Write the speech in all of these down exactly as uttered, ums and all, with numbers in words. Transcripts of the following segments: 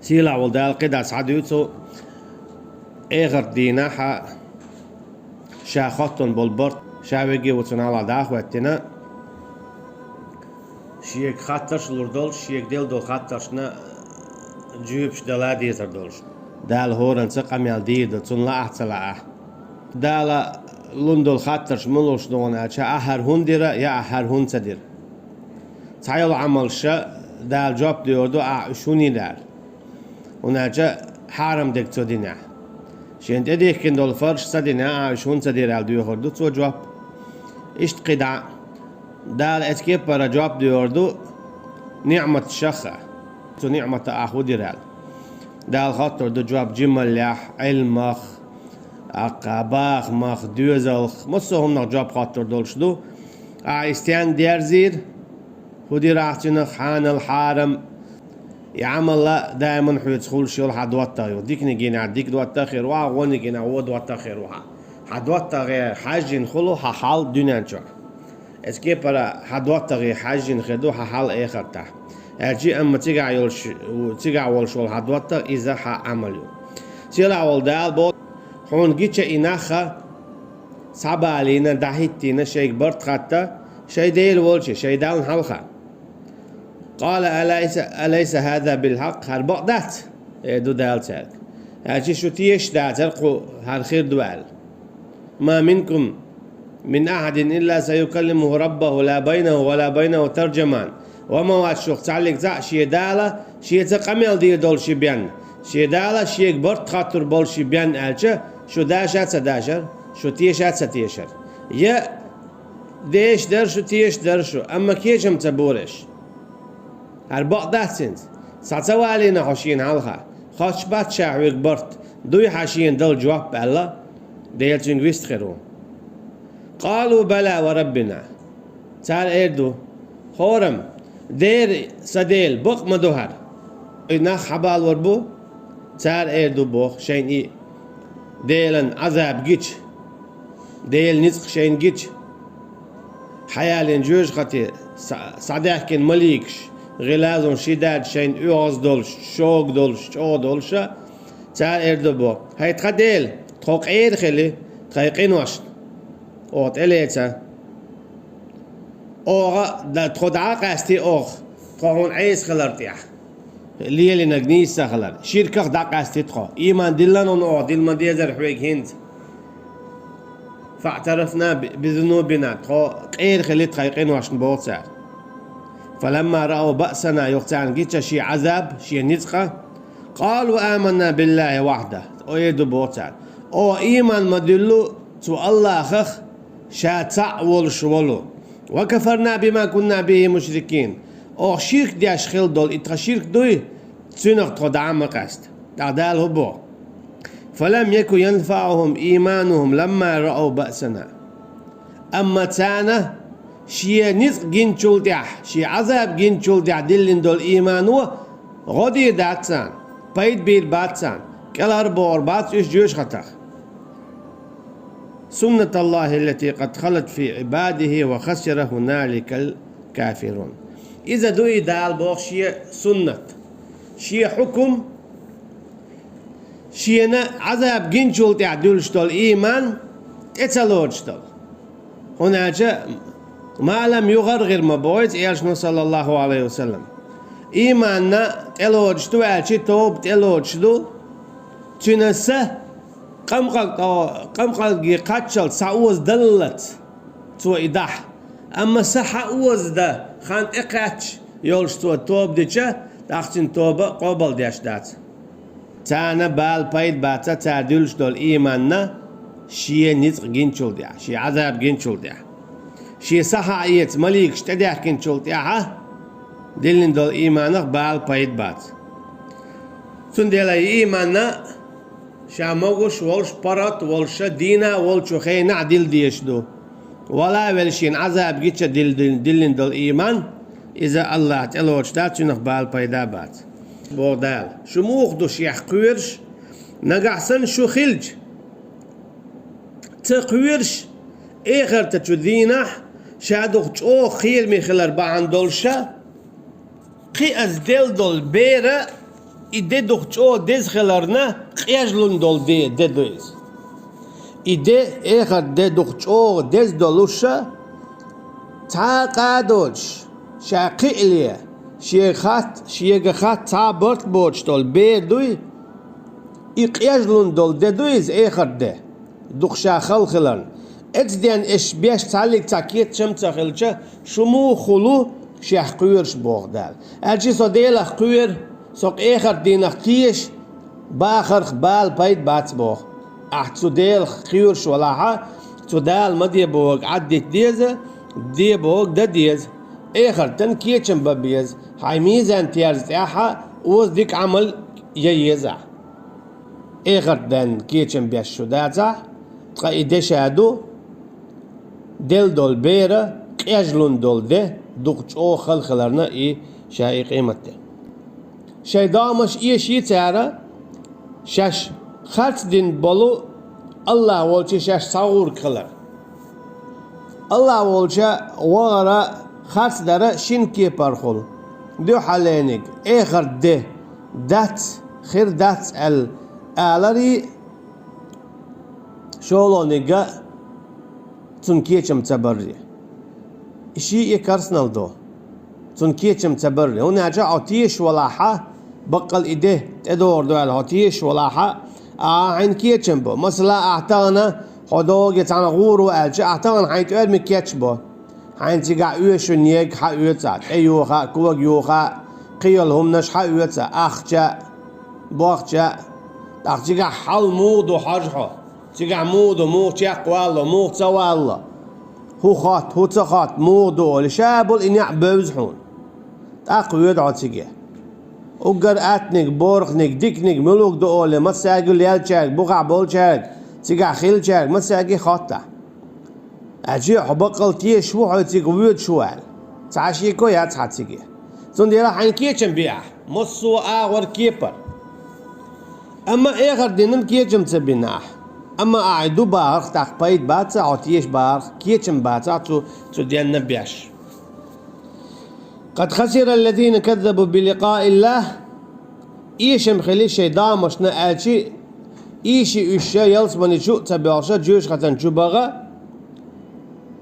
Сийлахь волу Дала кхидӀа схьадуьйцу эхарт дийнахь ша хоттун болу барт, ша вегге ву цунна хьалха дӀахӀоьттина, шега хаттарш а лур долуш, шега делла долу хаттаршна жоьпаш дала дезар долуш. Дала хӀоранца къамел дийр ду, цунна лаахь а, ца лаахь а. Дала лун долу хаттарш муьлш ду хьуна аьлча, ахь хӀара хӀунда дира, я ахь хӀара хӀунда ца дира. Цхьайолу Ӏамалша Дала жоп доьхур ду, ахь уьш хӀунда йина аьлла. ХӀунда аьлча хьарам дерг цо динехь. Шена тӀедихкина долу фарзаш ца динехь, ахь уьш хӀунда ца дира аьлла доьхур ду цо жоп. Иштта кхидӀа, Дала эцу кепара жоп доьхур ду ниӀматашах а. Цу ниӀматах ахь хӀун дира аьлла. Дала хоттур ду жоп жималлех, Ӏилмах, аккха бахамах, доьзалх, массо а хӀуманах жоп хоттур долуш ду. Ахь и стенна дерзийра, хӀун дира ахь цуьнах, хьанал, хьарам. И Ӏамал даиман хьоьца хуьлуш йолу хьан доттагӀа ю. Диканиг йинехь дика доттагӀа хир ву хьан, вониг йинехь вон доттагӀа хир ву хьан. Хьан доттагӀе хьаьжжина хуьлу хьан хьал дуьнен чохь. Эцу кепара хьан доттагӀе хьаьжжина хир ду хьан хьал эхартахь. Аьлчи, амма цигахь йолуш, цигахь волуш волу хьан доттагӀа, иза хьан Ӏамал ю. Сийлахь волу Дала боху, хьуна гича и нах а схьабалийна, дӀахӀиттийна, шайга барт хатта, шайн Дела волчу, шайн Дална хьалха. Къала: «Алайса, алайса хӀаза билхьакъ?» ХӀара бакъ дац? Э, ду Дала цаьрга. Аьлчи шу тешаш дацара кху хӀара хир ду аьлла. «Ма минкум мин ахьадин илла саюкаллимуху раббуху ла байнаху ва ла байнаху таржаман». Ва ма вац шух цхьаллиг цхьаъ шен Дала шеца къамел дийр долуш бен, шен Дала шега барт хаттур болуш бен аьлча, шу даша а ца дашар, шу теша а ца тешар. Я деша дара шу, теша дара шу, амма кечам ца бора аш. ХӀара бакъ дац хӀинца? Схьа ца валийна хьо шена хьалха? Хоттуш бац ша хьоьга барт, дуй хьан шена дала жоп аьлла, Дела цуьнга вист хир ву. Къалу: «Бала ва Раббина». Цара эр ду: «ХӀорам, дера, сан Дела, бакъ ма ду хӀара». И нах хьабалор бу, цара эр ду боху шайна и Делан Ӏазаб гича, Делан ницкъ шайна гича. Хьаялийна жоьжахати, схьа-, схьадаьхкина маликаш, гӀилазун шидад шайна оьгӀаз долуш, шога долуш, чӀогӀа долуша, цара эр ду боху: «ХӀай тхан Дела, тхо къера хили тхайн къиношна, оха тӀелеца. Оха, да, тхо дӀа а къаьсти оха, тхо хьуна Ӏеса хилар тӀехь. Лелийнарг нийса ца хилар. Ширках дӀакъаьсти тхо. Ийман диллина хьуна оха, дилла ма дезара хьоьга хӀинца. Фаътарафна би-, бизунубина, тхо къера хили тхайн къиношна», — боху цара. «Фаламма раав баъсана», юха царна гича шен Ӏазаб, шен ницкъа, «къалу аманна биллахи вахьда», эр ду боху цара: «Оха ийман ма дуьллу цу Аллахах, ша цхьаъ волуш волу. Ва кафарна бима кунна бихи мушрикин». Оха ширк деш хилла долу, и тхан ширк дуй, цуьнах тхо дӀа а ма къаьста. ТӀаккха Дала хӀун боху? «Фалам яку янфаухум ийманухум ламма раав баъсана». Амма царна шен ницкъ гинчул тӀаьхьа, шен Ӏазаб гинчул тӀаьхьа диллина долу иймано гӀо дийр дац царна, пайда бийр бац царна, кӀелхьарбохур бац уьш жоьжахатах. «Суннаталлахи аллати къад халат фи Ӏибадихи ва хасира хӀуналикал кафирун». Иза ду и Дала боху шен суннат, шен хьукум, шена Ӏазаб гинчул тӀаьхьа дуьллуш долу ийман тӀе ца лоцуш долу. ХӀунда аьлча, «ма лам югӀаргӀир» ма боху иза элчано, саллаллаху Ӏалайхи ва саллам. Ийманна тӀелоцуш ду аьлчи, тоба тӀелоцуш ду, цуьнан са къамкъа-, къамкъалге кхаччалц схьаозадаллалц цо и дахь. Амма са хьаозадан хан тӀекхаьчча йолуш цо тоба дича, тӀаккха цуьнан тоба къобалдеш дац. Царна бала пайда бац, цара дуьллуш долу ийманна шен ницкъ гинчул тӀаьхьа, шен Ӏазаб гинчул тӀаьхьа. Шен са хьаэца маликаш тӀедаьхкинчул тӀаьхьа диллина долу ийманах бала пайда бац. Цундела и ийманна ша могуш волуш, паргӀат волуша, дийна волчу хенахь дилла дезаш ду. Вала а велла шена Ӏазаб гича дил-, дил-, диллина долу ийман, иза Аллахь тӀелоцуш дац, цуьнах бала пайда бац. Боху Дала: «Шу муха ду шех кхоьруш, нагахь санна шу хилча, ца кхоьруш, эхартачу дийнахь ша дукха чӀогӀа кхераме хилар бахьана долуша, кхин аса делла долу бер а И де дукха чӀогӀа деза хиларна, къежлун долу де, де ду иза. И де, эхарт де дукха чӀогӀа деза долуша, цхьа а къа а доцуш, ша кхиале, шега хатта, шега хатта цхьа а барт боцуш долу бер дуй, и къежлун долу де ду иза, эхарт де, дукха ша хала хиларна. Эцу денна аш беш цхьаллиг цхьа кечам ца хилча, шу муха хуьлу шех кхоьруш боху Дала. Аьлча со Делах кхоьру, со эхарт дийнах теша, бахарх бала пайда бац боху. Ахь цу Делах кхоьруш валахьа, цу Дала ма де бохург Ӏаддита деза, де бохург дан деза. Эхартан кечам бан беза, хьайн мизан терза тӀехьа оза дика Ӏамал ян еза. Эхарт денна кечам беш шу дацахь, ткъа и де ша ду, делла долу бера къежлун долу де, дукха чӀогӀа хала хиларна и ша и къематде. Шайн домаш эший цара, шаьш харц дина болу АллахӀ волчу шаьш схьагӀург хилар. АллахӀ волча вахара харц дара шина кепархула. Дуьхьалениг, эхарт де, дац, хир дац аьлла, аларий, шолонига цунна кечам ца баррий. И шиъ а карснал ду, цунна кечам ца баррий. ХӀунда аьлча хьо тешаш валахьа, баккъал и де тӀедогӀур ду аьлла, хьо тешаш валахьа, а хьайна кечам бо. Масала, ахь тахана хьо догӀе цхьана гӀур ву аьлча, ахь тахана хьайн тӀоьрмиг кечбо. Хьайна цигахь оьшуш йолу ниг хьаоьцу, тӀе йоха, кога йоха, кхин йолу хӀуманаш хьаоьцу, ахча, бохча. ТӀаккха цигахь хьал муха ду хьожу хьо? Цигахь муха ду, муха чекхвалло, муха ца валло? ХӀун хотту, хӀун ца хотту, муха ду олий, ша болу и неӀ бевза хьуна. ТӀаккха воьду хьо циге. Уггар аттаниг, борханиг, диканиг муьлуг ду олий, массаьрга леллачаьрга, бухахь болчаьрга, цигахь хиллачаьрга, массаьрга хоттахь. Аьлча хьо баккъал тешаш ву хьо цига воьдуш ву аьлла. Цхьа шеко яц хьан циге. Цундела хьайна кечам бе ахь, массо а агӀор кепара. Амма эхарт дийнан кечам ца бина ахь. Амма ахь и ду бахарх тӀаккха пайда бацахь, хьо тешаш бахарх кечам бацахь цу, цу денна беш. قد خسر الذين كذبوا بلقاء الله. Эшам хили шайн домашна аьлча, эший уьш ша ялсамани чу а ца боьлхуша, жоьжахатан чу баха,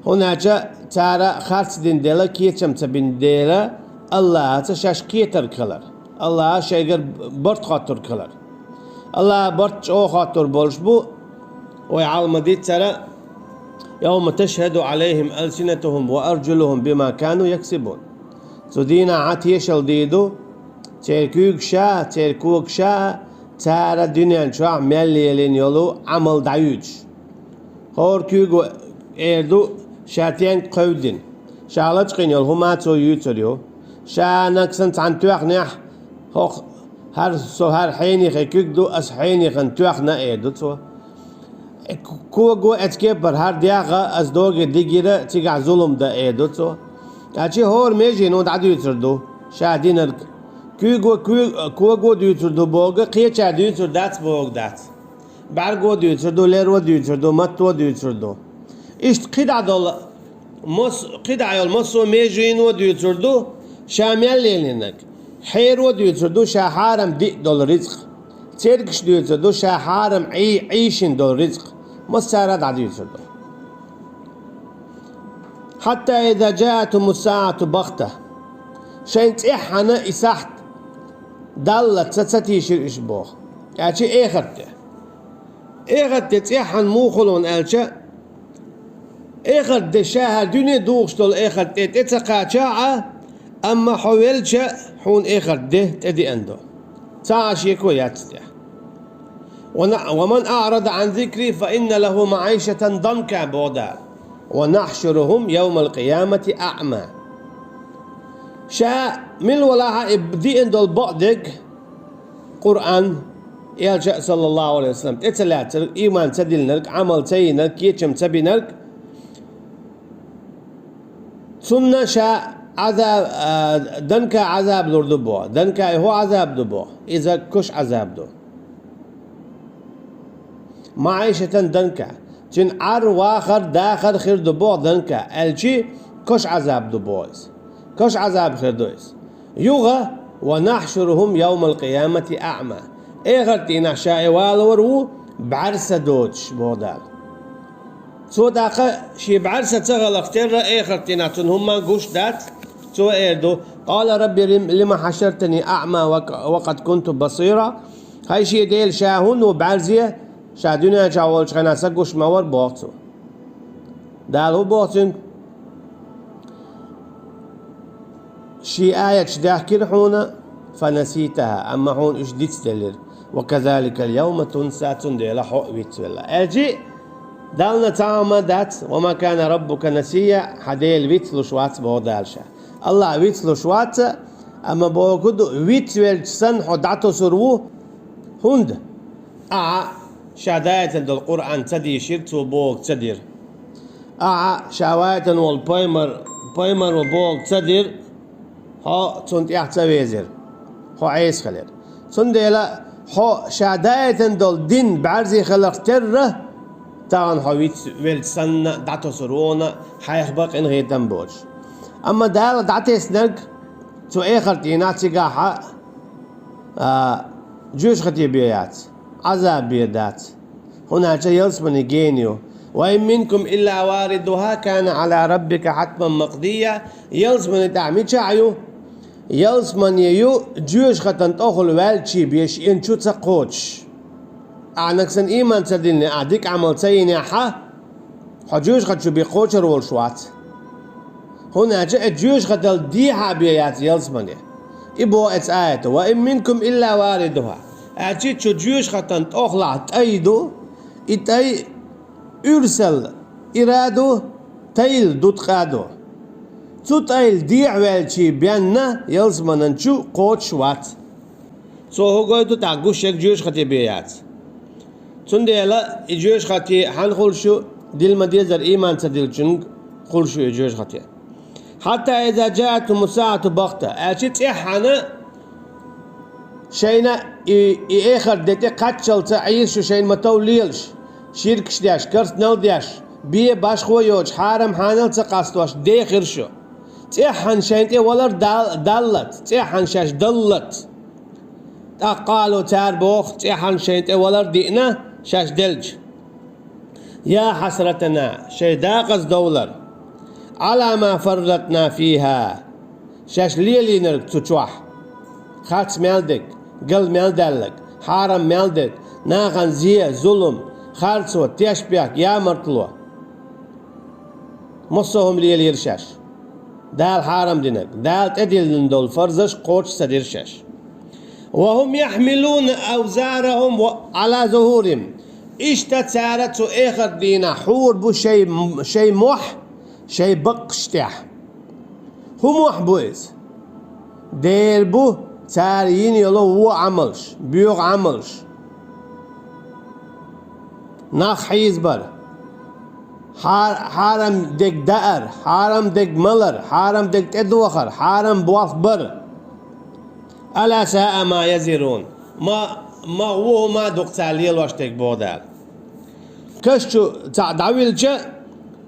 хӀунда аьлча цара харц дина дела, кечам ца бина дела, АллахӀаца шаьш кхетарг хилар, АллахӀа шайгара барт хоттург хилар. АллахӀа барт чӀогӀа хоттур болуш бу, вай Ӏалама дийцара: يوم تشهد عليهم ألسنتهم وأرجلهم بما كانوا يكسبون. Цу дийнахь тешалла дийр ду церан куьйгаш а, церан когаш а, цара дуьнен чохь мел лелийна йолу Ӏамал дӀаюьйцуш. ХӀора куьйго эр ду ша стенга кхевдина, ша лачкъийна йолу хӀума цо юьйцур ю. Ша нагахь санна цхьаьна тоьхнехь, хӀокху хӀара со хӀара хьенехе куьг ду, ас хьенехана тоьхна, эр ду цо. Кого эцу кепара хӀара дегӀ а ас догий дигира, цигахь зулам дан, эр ду цо. Аьлча хӀора меже ну дӀадуьйцур ду ша динарг. Куьйго куьйг-, кого дуьйцур ду боху, кхечара дуьйцур дац боху дац. БӀаьрго дуьйцур ду, леро дуьйцур ду, матто дуьйцур ду. Иштта кхидӀа долу мас-, кхидӀа йолу массо а межено дуьйцур ду ша мел лелийнарг. Хьеро дуьйцур ду ша хьарам диъ долу рицкъ. Цергаш дуьйцур ду ша хьарам Ӏий-, Ӏийшина долу рицкъ. Массара а дӀадуьйцур ду. حتى إذا جاءتهم الساعة بغتة. Шайна цӀеххьана и сахьт даллалц ца тийшира уьш боху. Аьлча эхарт де. Эхарт де цӀеххьана муха хуьлу аьлча, эхарт де ша хӀара дуьне духуш долу эхарт де тӀе ца кхачахь а, амма хьо велча, хьуна эхарт де тӀедеана ду. Цхьа а шеко яц тӀехь. ومن أعرض عن ذكري فإن له معيشة ضنكا боху Дала. ونحشرهم يوم القيامة أعمى. Ша мила валахьа и деана долу бакъдерг, Къуръан, элча а, саллаллаху алейхи ва саллям, тӀе ца лаьцнарг, ийман ца диллинарг, Ӏамал ца йинарг, кечам ца бинарг, цунна ша Ӏазаб, а, данка Ӏазаб лур ду боху. Данка и хӀун Ӏазаб ду боху? Иза кош Ӏазаб ду. معيشة ضنكا. Цуьнан Ӏар, вахар, дахар хир ду боху данка, аьлчи кош Ӏазаб ду боху иза. Кош Ӏазаб хир ду иза. Юха «ونحشرهم يوم القيامة أعمى». Эхарт дийнахь ша и валор ву бӀаьрса доцуш, боху Дала. Цо тӀаккха шен бӀаьрса ца хиларх терра, эхарт дийнахь цунна хӀумма гуш дац, цо эр ду: «قال رب لم حشرتني أعمى وقد كنت بصيرا». Хьай шен Дела, ша хӀунда ву бӀаьрзе, ша дуьнен чохь волчу хенахь сан гуш ма вара, боху цо. Дала хӀун боху цуьнга? Шен аяташ даьхкира хьуна, «فنسيتها», амма хьуна уьш дицделира. «وكذلك اليوم تنسى», цундела хьо а вицвелла. Аьлчи, Далла цхьа а ма дац, «وما كان ربك نسيا», хьан Дела вицлуш вац, боху Дала ша. Аллах вицлуш вац, амма боху ду, вицвелча санна хьо дӀатосур ву. ХӀунда? Ахьа ша даийтина долу Къуръан ца дийшира, цо бохург ца дира. Ахьа ша ваийтина волу пайхамар, пайхамаро бохург ца дира, хьо цунна тӀаьхьа ца везира, хьо Ӏеса хилира. Цундела хьо ша даийтина долу дин бӀаьрзе хиларх терра, тахана хьо вицвелча санна дӀатосур ву хьуна, хьайх бан къинхетам боцуш. Амма Дала дӀатеснарг цу эхарт дийнахь цигахь а, а, жоьжахате бен яц, Ӏазаб бен дац. ХӀунда аьлча ялсамани гена ю. «وإن منكم إلا واردها كان على ربك حتما مقضيا». Ялсамани тӀехь мичахь ю? Ялсамани ю жоьжахатан тӀехула ваьллачий бен шена чу ца кхочуш. Ахьа нагахь санна ийман ца диллинехь, ахьа дика Ӏамал ца йинехь, хьо жоьжахати чу бен кхочур волуш вац. ХӀунда аьлча и жоьжахатал дехьа бен яц ялсамани. И боху эцу аято: «وإن منكم إلا واردها». Аьлчи цу жоьжахатан тӀехулахь тӀай ду, и тӀай уьрсал ира ду, тайла дуткъа ду. Цу тӀайла дехьаваьллачий бен ялсаманан чу кхочуш вац. Цо хӀун гойту тӀаккха, гуш ерг жоьжахати бен яц. Цундела и жоьжахати хьанна хуьлуш ю? Дилла ма-деззара ийман ца диллинчуьнга хуьлуш ю и жоьжахати. «حتى إذا جاءتهم الساعة بغتة». Аьлчи цӀеххьана шайна и, и эхарт де тӀе кхаччалца Ӏийр шу шайна ма-тов лелаш, ширкаш деш, карснал деш, бен башхо йоцуш, хьарам хьанал ца къастош, дехира шу. ЦӀеххьана шайна тӀе валар дал-, даллалц, цӀеххьана шаьш даллалц. ТӀаккха «قالوا», цара боху, цӀеххьана шайна тӀе валар диъна шаьш делча: «يا حسرتنا», шайн декъаза довлар, «على ما فرطنا فيها», шаьш лелийнарг цу чохь. Харц мел дерг, гал мел даьлларг, хьарам мел дерг, нахана зе, зулам, харцо, тешнабехк, ямартло. Массо а хӀума лелийра шаьш. Дала хьарам динарг, Дала тӀедиллина долу фарзаш кхочуш ца дира шаьш. «وهم يحملون أوزارهم على ظهورهم». Иштта цара цу эхарт дийнахь хьур бу шайн, шайн мохь шайн баккхаш тӀехь. ХӀун мохь бу иза? Дера бу цара йина йолу вон Ӏамалш, боьха Ӏамалш. Нах хьийзабар, хьар-, хьарам дерг даар, хьарам дерг малар, хьарам дерг тӀедохар, хьарам болх бар. «ألا ساء ما يزرون». Ма, ма вон хӀума дукха цара лелош дерг, боху Дала. Каш чу цхьаъ дӀавиллича,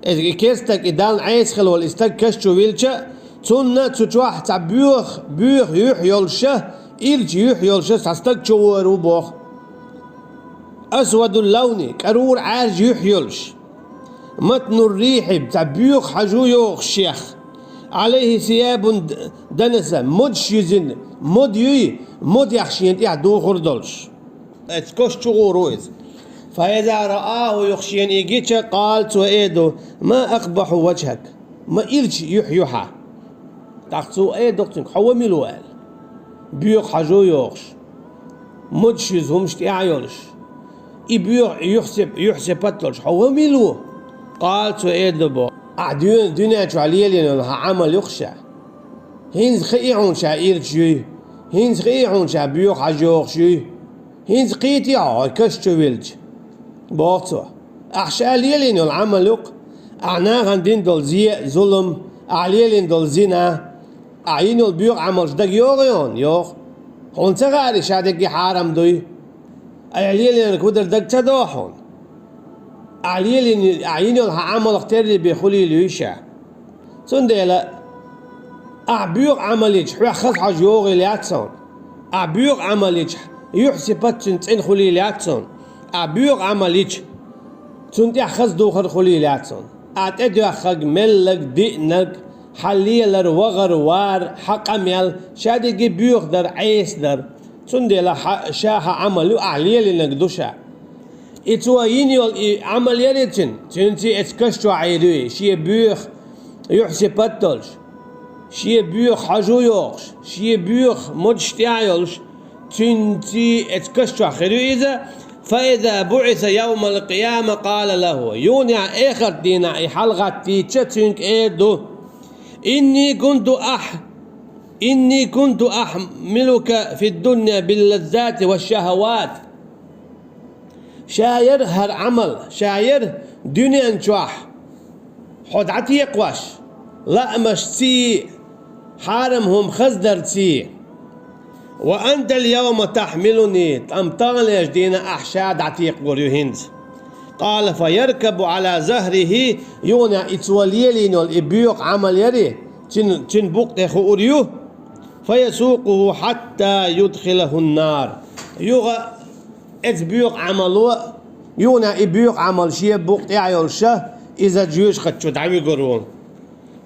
и керстаг, и Далла Ӏеса хила волу и стаг каш чу виллича, цунна цу чохь цхьа боьха, боьха юьхь йолуша, ирча юьхь йолуша цхьа стаг чу вогӀур ву боху. «أسود اللون», кӀарура Ӏаьржа юьхь йолуш. «متن الريح», цхьа боьха хьажо йогӀуш шех. «عليه ثياب دنسة», модаш юьзина, мод юй, модех шена тӀехь духур долуш. Эцу каш чу гӀур ву иза. «فإذا رآه», юха шена и гича, «قال», цо эр ду: «ما أقبح وجهك». Ма ирча юьхь ю хьан. ТӀаккха цо эр ду-кх цуьнга: «Хьо ван мила ву?» – аьлла. Боьха хьажо йогӀуш, модаш юьзу хӀумаш тӀехь йолуш, и боьха юьхь-сип-, юьхь-сипат долуш, «Хьо ван мила ву?» «قال», цо эр ду боху: «Ахьа дуьне-, дуьнен чохь лелийна йолу хьан Ӏамал ю-кх ша. ХӀинца хии хьуна ша ирча юй, хӀинца хии хьуна ша боьха хьажа йогӀуш юй. ХӀинца кхийтий хьо хьайн каш чу виллича», – боху цо. Ахьа ша лелийна йолу Ӏамал ю-кх, ахьа нахана дина долу зе а, зулам, ахьа лелийна долу зина, ахьа йина йолу боьха Ӏамалш дага йогӀий хьуна? ЙогӀу. Хьуна ца хаьарий ша дерг хьарам дуй? Ахьа лелийнарг хӀун дара дага ца догӀу хьуна? Ахьа лелийна, ахьа йина йолу хьан Ӏамалх терра бен хуьлийла юй ша. Цундела Ахь боьха Ӏамал йича, хьох хаза хьожа йогӀийла яц хьуна. Ахь боьха Ӏамал йича, юхь-сипат цуьнан цӀена хуьлийла яц хьуна. Ахь боьха Ӏамал йича, цунна тӀехь хаза духар хуьлийла яц хьуна. Ахь тӀедоьхнарг, мелларг, диънарг, хьан лелар, вахар, вар, хьан къамел, ша дерриге боьха дар, Ӏеса дар. Цундела хьа-, ша хьан Ӏамал ю, ахь лелийнарг ду ша. И цо йина йолу и Ӏамал яри цуьнан, цуьнца и эцу каш чохь Ӏийр ю и, шен боьха юхь-сипат долуш, шен боьха хьожа йогӀуш, шен боьха модаш тӀехь йолуш, цуьнца и эцу каш чохь хир ю иза. فإذا بعث يوم القيامة قال له, юха а эхарт дийнахь и хьалагӀаттийча, цуьнга эр ду: إني كنت أح-, إني كنت أحملك في الدنيا باللذات والشهوات. Ша яра хӀара Ӏамал, ша яра дуьнен чохь хьо дӀатекхош, лаамашций, хьарам хӀума хаздарций. وأنت اليوم تحملني, амма таханлерчу дийнахь ахь ша дӀатекхор ю хӀинца. قال فيركب على ظهره, юха а и цо лелийна йолу и боьха Ӏамал яри, цуьнан, цуьнан букъа тӀе хуур ю. فيسوقه حتى يدخله النار. Юха а эцу боьха Ӏамало, юха а и боьха Ӏамал шен букъа тӀехь йолуш, иза жоьжахати чу дӀавуьгур ву.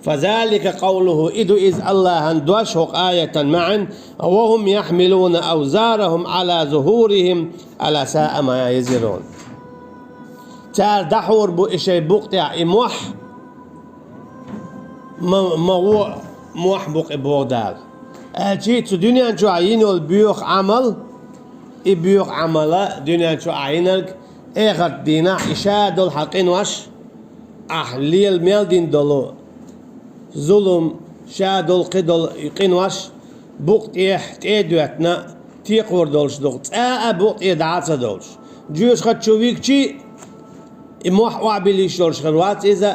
فذلك قوله, и ду иза АллахӀан дош хӀокху аятан маьӀна: وهم يحملون أوزارهم على ظهورهم ألا ساء ما يزرون. Цара дӀахьур бу и шайн букъа тӀехь и мохь, ма, ма вон мохь бу-кх и, боху Дала. Аьлча цу дуьнен чохь йина йолу боьха Ӏамал, и боьха Ӏамал а дуьнен чохь ахь йинарг, эхарт дийнахь и ша долу хьан къинош, ахь лела мел дина долу зулам, ша долу кхидолу и къинош букъа тӀехь тӀе а доьттина, текхор долуш ду-кх, цкъа а букъа тӀе дӀа а ца довлуш. Жоьжахати чу вигчи, и мохь охьабилла йиш йолуш хир вац иза,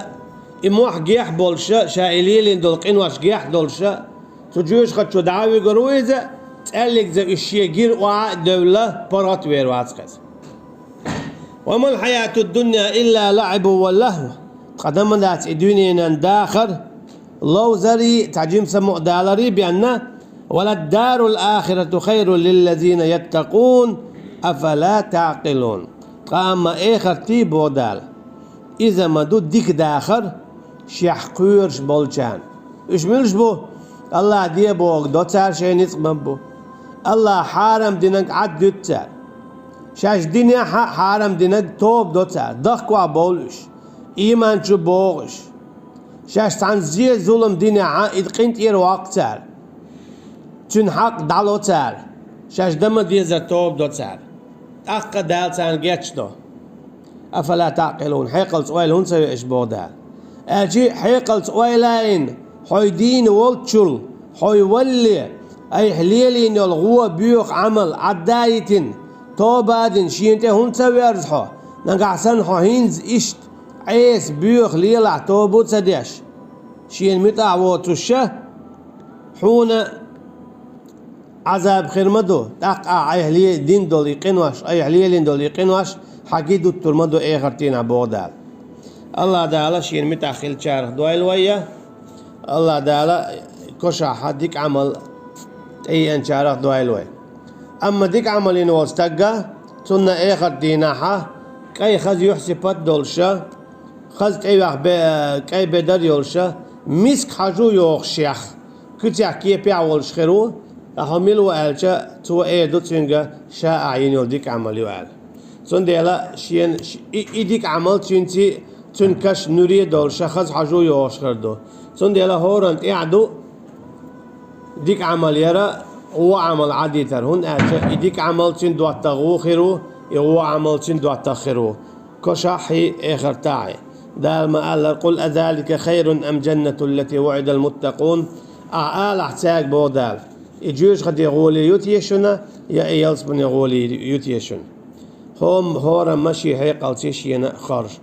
и мохь гехь болуш а, ша и лелийна долу къинош гехь долуш а, цу жоьжахати чу дӀа а вуьгур ву иза, цкъа а уьш шен гира охьа а девлла, паргӀат вер вац-кх иза. وما الحياة الدنيا إلا لعب ولهو. Ткъа дан ма дац и дуьненан дахар, ловзарий, цхьа жима самукъадаларий бен, وللدار الآخرة خير للذين يتقون أفلا تعقلون. Ткъа амма эхартий, боху Дала, иза ма ду дика дахар шех кхоьруш болчарна. Уьш муьлш бу? АллахӀ де бохург до цара, шайн ницкъ ма-бу. АллахӀа хьарам динарг Ӏад дуьту цара. Шаьш динехь а хьарам динарг тоба до цара, дахкош бовлу уьш, ийман чу богӀу уьш. Шаьш цхьана зе-зулам динехь а, и къинтӀера воккху цара. Цуьнан хьакъ дӀало цара. Шаьш дан ма-деззара тоба до цара. ТӀаккха Дала царна гечдо. أفلا تعقلون, хьекъалца ойла хӀунда ца йо аша, боху Дала. Аьлча хьекъалца ойла а йина, хьо дийна волччул, хьо валале, айхьа лелийна йолу вон боьха Ӏамал Ӏадда а йитина, тоба а дина, шена тӀе хӀунда ца верза хьо? Нагахь санна хьо хӀинца иштта Ӏеса, боьха лелахь, тоба а ца деш, шена муьтӀахь воцуш а, хьуна Ӏазаб хир ма ду, тӀаккха ахьа айхьа ле-, дина долу и къинош, айхьа лелийна долу и къинош хьан ги дуттур ма ду эхарт дийнахь, боху Дала. АллахӀ Дала шена муьтӀахь хиллачарах дойла вай, я АллахӀ Дала кошахь дика Ӏамал тӀееанчарах дойла вай. Амма дика Ӏамал йина волу стаг, цунна эхарт дийнахь кӀайн хаза юьхь-сипат долуш а, хаза тӀевех бе-, кӀайн бедар йолуш а, миска хьожа йогӀуш шех, куьцехь, кепехь волуш хир ву, ткъа хьо мила ву аьлча, цо эр ду цуьнга, ша ахь йина йолу дика Ӏамал ю аьлла. Цундела шена ш-, и, и дика Ӏамал цуьнца, цуьнан каш нуьре а долуш, ша хаза хьожа йогӀуш хир ду. Цундела хӀоранна тӀехь ду дика Ӏамал яра, вон Ӏамал Ӏадитар, хӀунда аьлча и дика Ӏамал цуьнан доттагӀа ву хир ву, и вон Ӏамал цуьнан доттагӀа хир ву. Кошахь а, эхартахь а. Дала ма-аллара: قل أذلك خير أم جنة التي وعد المتقون. Ахьа алахь цаьрга, боху Дала, и жоьжахатин гӀоле ю те шуна, я и ялсаманин гӀоле ю те шуна? ХӀома-, хӀораммо шен хьекъалца шена хоржу.